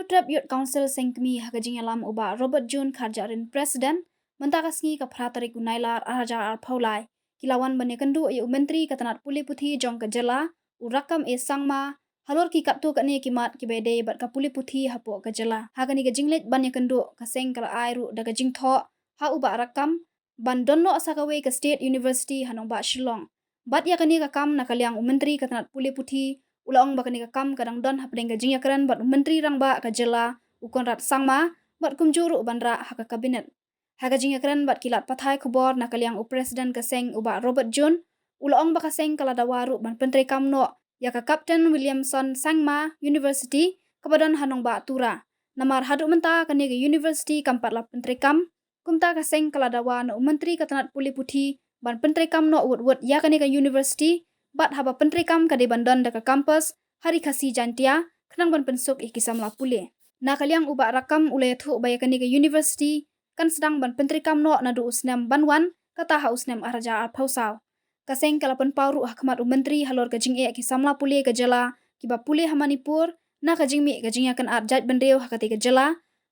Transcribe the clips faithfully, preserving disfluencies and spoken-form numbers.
Hapdrep Youth Council Seng Kmie ha ka jingïalam u Bah Robert June Kharjahrin President, mynta ka sngi ka phra tarik u Nailar arhajar arphew lai, ki la wan ban ïakynduh ïa u Myntri ka tnat pule puthi jong ka jylla, u Rakkam A Sangma, halor ki katto katne ki mat kiba ïadei bad ka pule puthi hapoh ka jylla. Ha kane ka jingleit ban ïakynduh, ka seng ka la ai ruh da ka jingthoh ha u Bah Rakkam ban don noh sa kawei ka State University ha nongbah Shillong. Bad ïa kane ka kam na ka liang u Myntri ka tnat pule puthi u la ong ba kane ka kam ka dang don hapdeng ka jingïakren bad u Myntri Rangbah ka jylla, u Conrad Sangma, bad kumjuh ruh ban rah ha ka Cabinet. Ha ka jingïakren bad ki lad pathai khubor na ka liang u President ka seng u Bah Robert June, u la ong ba ka seng ka la dawa ruh ban pyntreikam noh ïa ka Captain Williamson Sangma University kaba don ha nongbah Tura. Namar haduh mynta kane ka university kam pat la pyntreikam, kumta ka seng ka la dawa na u Myntri ka tnat pule puthi ban pyntreikam noh wut wut ïa kane ka university, bad haba pyntreikam ka dei ban don da ka campus ha Ri Khasi Jaintia, khnang ban pynsuk ïa ki samla pule. Na ka liang u Bah Rakkam u la ïathuh ba ïa kane ka university kan sdang ban pyntreikam noh naduh u snem ban wan, kata ha u snem arhajar arphew saw. Ka seng ka la pynpaw ruh ha khmat u Myntri halor ka jingeh ki samla pule ka jylla kiba pule ha Manipur, na ka jingmih ka jingïakynad jaitbynriew ha katei ka jylla,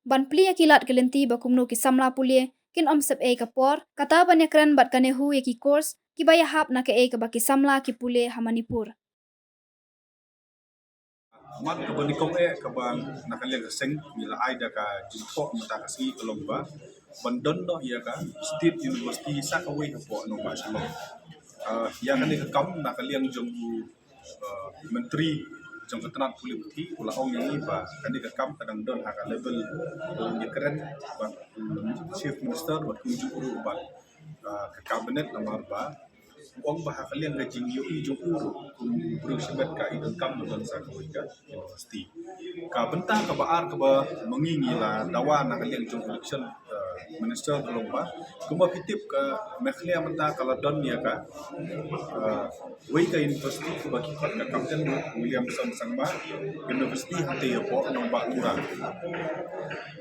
ban plie ïa ki lad ki lynti ba kumno ki samla pule kin ym sep ei ka por, kata ban ïakren bad ka NEHU ïa ki course kiba ïahap na kaei kaba ki samla ki pule ha Manipur. Mat kaba nyngkong eh kaba na ka liang ka seng ngi la ai da ka jingthoh mynta ka sngi ka long ba ban don noh ïa ka State University sa kawei hapoh nongbah Shillong. Ah, ïa kane ka kam na ka liang jong u, ah, Myntri jong ka tnat pule puthi u la ong ïa ngi ba kane ka kam ka dang don ha ka level ba ngi kren bad, mm, Chief Minister bad kumjuh ruh bad, ah, ka Cabinet namar ba u ong ba ha ka liang ka jingïohi jong u ruh kum u briew shimet ka i donkam ban don sa kawei ka university. Ka bynta kaba ar kaba ma ngi ngi la dawa na ka liang jong u Education, eh, Minister ka long ba kumba phi tip ka Meghalaya mynta ka la don ïa ka, eh, wei ka university kaba ki khot ka Captain Williamson Sangma University hangtei hapoh nongbah Tura.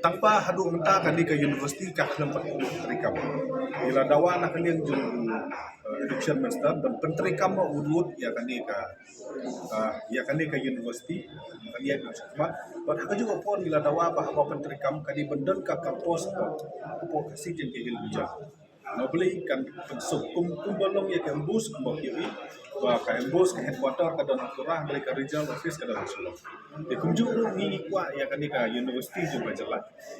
Tang ba haduh mynta kane ka university ka khlem pat pyntreikam. Ngi la dawa na ka liang jong u, eh, Education Minister ban pyntreikam ma u ruh ïa kane ka, eh, ïa kane ka university, kane ka university. Bad ha kajuh ka por ngi la dawa ba haba pyntreikam ka dei ban don ka campus hapoh, hapoh Khasi Jaiñtia Hills Region. Na balei kan pynsuk kum, kumba long ïa ka MBOSE kumba phi ïohi ba ka MBOSE ka headquarter ka don ha Tura, hynrei ka regional office ka don ha Shillong. Te kumjuh ruh ngi ngi kwah ïa kane ka university jong ka jylla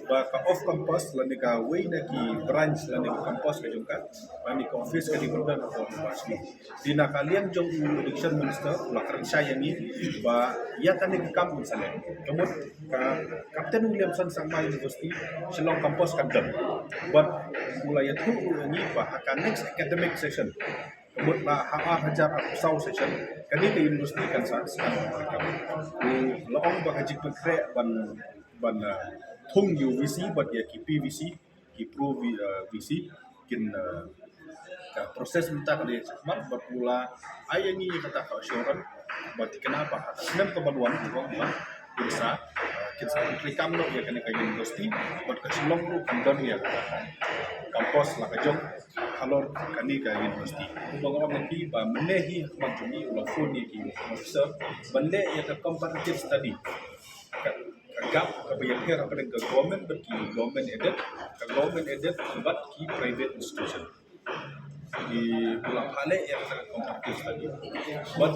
ba ka off campus lane kawei na ki branch lane ka campus ka jong ka lane ka office ka dei ban don hapoh nongbah Shillong. Te na ka liang jong u Education Minister u la kren shai ïa ngi ba ïa kane ka kam un sa leh. Ka mut ka Captain Williamson Sangma University Shillong campus kan don. Bad u la ïathuh ruh ïa ngi ba ha ka next academic session, ka mut la ha arhajar arphew saw session, kane ka university kan sa, sa kan sa kam. U la ong ba ka jingpynkhreh ban, ban, ah, thung ïa u VC bad ïa ki PVC, ki pro V-, ah, VC, kin, ah, ka process mynta ka dei shakhmat bad u la ai ïa ngi kata ka assurance ba thikna ba ha ka snem ka ban wan, u ong ba kin sa, ah, kin sa pyntreikam noh ïa kane ka university bad ka Shillong ruh kan don ïa kata ka campus la ka jong halor kane ka university. Kumba nga ong ïa phi ba mynne hi ha khmat jong ngi u la phone ïa ki officer ban leh ïa ka comparative study. Ka, ka gap kaba ïapher hapdeng ka government bad ki government aided, ka government aided bad ki private institution. Ki, u la phah leh ïa ka comparative study. Bad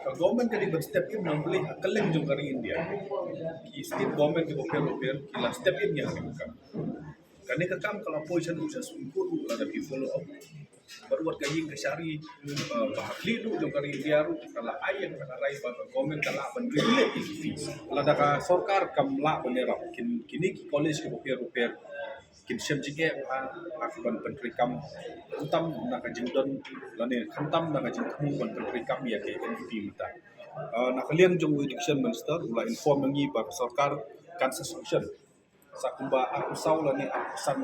ka government ka dei ban step in, namar balei ha kylleng jong ka ri India ki state government kiba pher bapher ki la step in ïa kane ka kam. Kane ka kam ka la poi sha u sha Supreme Court ruh lada phi follow up. Bad wat ka ïing ka shari, eh, ba ha khlieh duh jong ka ri India ruh ka la ai ïa ka rai ba ka government ka lah ban regulate ïa ki fees. Lada ka sorkar kam lah ban ïarap, kin, kine ki college kiba pher bapher kin shem jingeh ha, ha ka ban pyntreikam khamtam na ka jingdon lane khamtam na ka jingthmu ban pyntreikam ïa ka NEP mynta. Ah, na ka liang jong u Education Minister u la inform ïa ngi ba ka sorkar kan sa sanction sa kumba arphew saw lane arphew san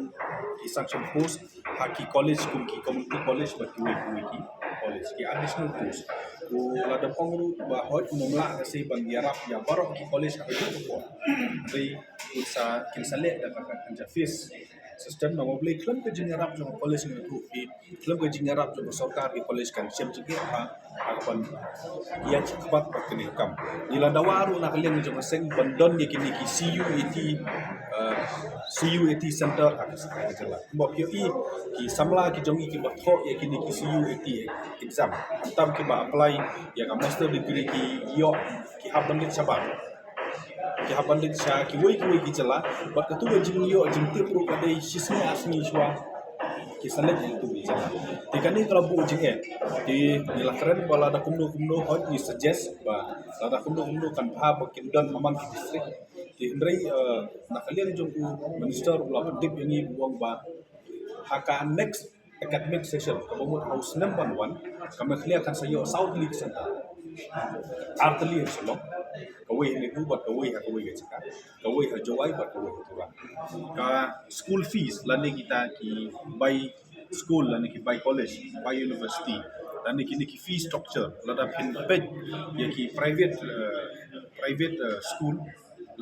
ki sanction post ha ki college kum ki community college bad kiwei kiwei ki college, ki additional post. U la dep ong ruh ba hooid um lah ka sei ban ïarap ïa baroh ki college ha kajuh ka por. Hynrei un sa, kin sa leh da ka, ka, ka fees. Assistant, namar balei khlem ka jingïarap jong ka college ngi ïathuh ïa phi, khlem ka jingïarap jong ka sorkar ki college kan shem jingeh ha, ha ka ban ïa ka khmat bad kane ka kam. Ngi la dawa ruh na ka liang jong ka seng ban don ïa kine ki C U A T, uh, C U A T center ha ka jylla. Kumba phi ïohi ki samla ki jong ngi kiba thoh ïa kine ki C U A T exam, khamtam kiba apply ïa ka master degree ki ïoh, ki hap ban leit shabar, ki hap ban leit sha kiwei kiwei ki jylla. Bad katu ka jingïoh jingtip ruh ka dei shisngi ar sngi shuwa ki sa leit ïa katu ka jylla. Te kane ka la buh jingeh. Te ngi la kren ba lada kumno kumno, hooid ngi suggest ba lada kumno kumno kan bha ba kin don ha man ki district. Te hynrei, eh, na ka liang jong u minister u la pyntip ïa ngi, u ong ba ha ka next academic session kaba mut ha u snem ban wan, ka Meghalaya kan sa ïoh saw tylli ki center. Ar tylli ha Shillong, kawei ha Legu bad kawei ha kawei ka jaka, kawei ha Jowai bad kawei ha Tura. Ka school fees lane kita ki bai school lane ki bai college, bai university, lane kine ki fee structure, lada phin peit ïa ki private, eh, private, eh, school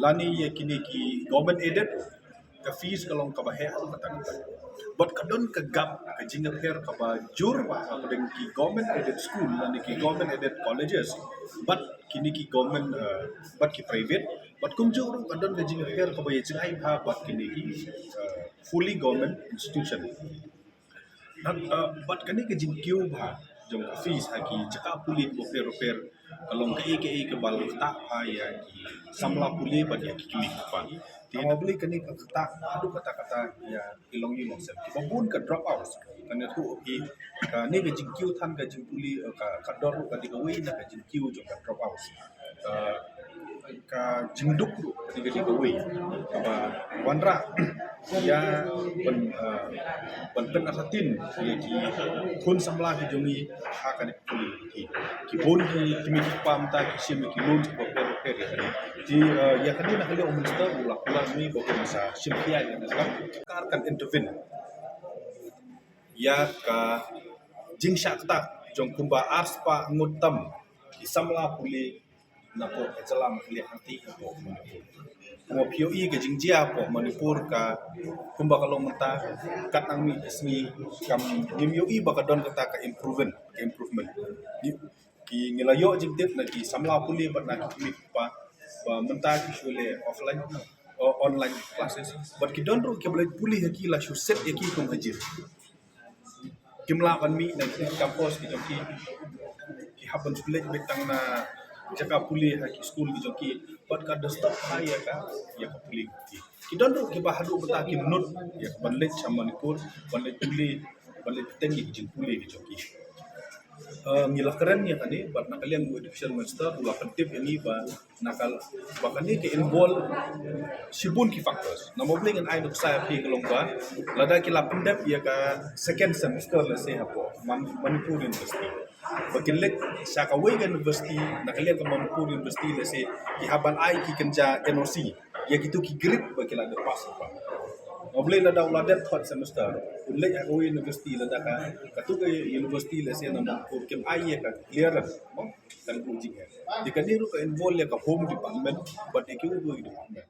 lane ïa kine ki government aided, ka fees ka long kaba heh haduh katta katta. Bad ka don ka gap, ka jingïapher kaba jur bha hapdeng ki government aided school lane ki government aided colleges bad kine ki government, eh, bad ki private. Bad kumjuh ruh ka don ka jingïapher kaba ïa jingai bha bad kine ki, eh, fully government institution. Bad, uh, bad kane ka jingkiew bha jong ka fees ha ki jaka pule bapher bapher ka long kaei kaei kaba la ktah bha ïa ki samla pule bad ïa ki kmie ki kpa. Te namar balei kane ka ktah haduh katta katta ïa ki longïing longsem, kiba bun ka drop out. Kane ruh hi, kane ka jingkiew than ka jingpule, uh, ka, ka dor ruh ka dei kawei na ka jingkiew jong ka drop out. Uh, ka jingduk ruh ka dei kawei kaba wanrah ïa ban, uh, ban pynartatien ïa ki khun samla ki jong ngi ha kane ka pule. Ki bun ki kmie ki kpa mynta ki shim ïa ki loan bapher bapher ïa kane. Te, uh, ïa kane na ka liang u minister u la kular ïa ngi ba kan sa shim khia ïa kane, ka sorkar kan intervene ïa ka jingshah ktah jong kumba arspah ngut tam ki samla pule na pdeng ka jylla Meghalaya hangtei hapoh Manipur. Kumba phi ïohi ka jingjia hapoh Manipur ka kumba ka long mynta, katba nang mih ka sngi kam, ngim ïohi ba ka don kata ka improvement, ka improvement. Ngi, ki, ngi la ïoh jingtip na ki samla pule bad na ki kmie ki kpa ba mynta ki shu leh offline, uh, online classes. Bad ki don ruh kiba leit pule ha ki la shu set ïa ki kum hajir. Kim lah ban mih na ki campus ki jong ki. Ki hap ban shu leit beit tang na jaka pule ha ki skul ki jong ki. Bad ka disturb bha ïa ka, ïa ka pule ki. Ki don ruh kiba haduh mynta kim nud ïa ka ban leit sha Manipur ban leit pule, ban leit bteng ïa ki jingpule ki jong ki. Eh, ngi la kren ïa kane bad na ka liang u education minister u la pyntip ïa ngi ba na ka, ba kane ka involve shibun ki factors. Namar balei ngan ai nuksa ïa phi ka long ba lada ki la pyndep ïa ka second semester lehse hapoh Man-, Manipur University, ba kin leit sha kawei ka university na ka liang ka Manipur University lehse ki hap ban ai ki kynja N O C ïa kitu ki grade ba ki la dep pass. Namar balei lada u la dep third semester u leit ha kawei university, lada ka, katu ka university lehse na Manipur kim ai ïa ka clearance, mo? Kan kum jingeh. Te kane ruh ka involve ïa ka home department bad ïa kiwei kiwei department.